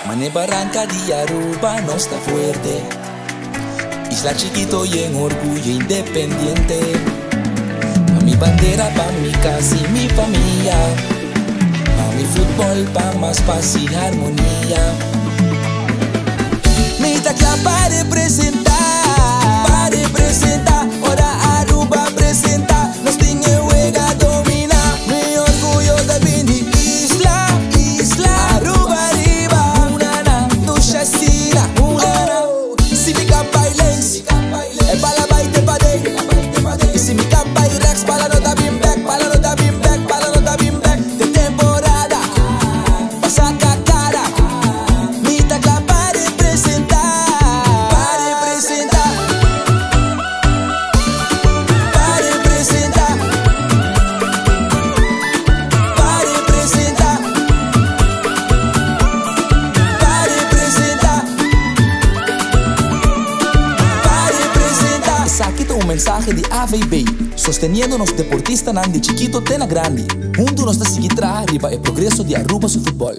Mane baranca di Aruba no está fuerte. Isla chiquito y en orgullo independiente. Pa mi bandera, pa mi casa y mi familia. Pa mi futbol, pa mas paz y armonía. Mi ta cla pa representa, pa representa. Ora Aruba presenta, nos tin e wega domina. Mi orguyo ta bin di isla, isla. Aruba ariba, unana, dushi asina, oh. Si mi kant bay links, e bala bay te paden. Y si mi kant bay rechts, bala no ta bin back, bala no ta bin back, bala no ta bin back. Ta temporada, pa saca cara. Mi ta cla pa representa, pa representa, pa representa, pa representa, pa representa, pa representa. Esaki ta un mensahe di AVB, sosteniendo nos deportistanan di chikito te na grandi. Hunto nos ta sigui traha riba e progreso di Aruba su futbol.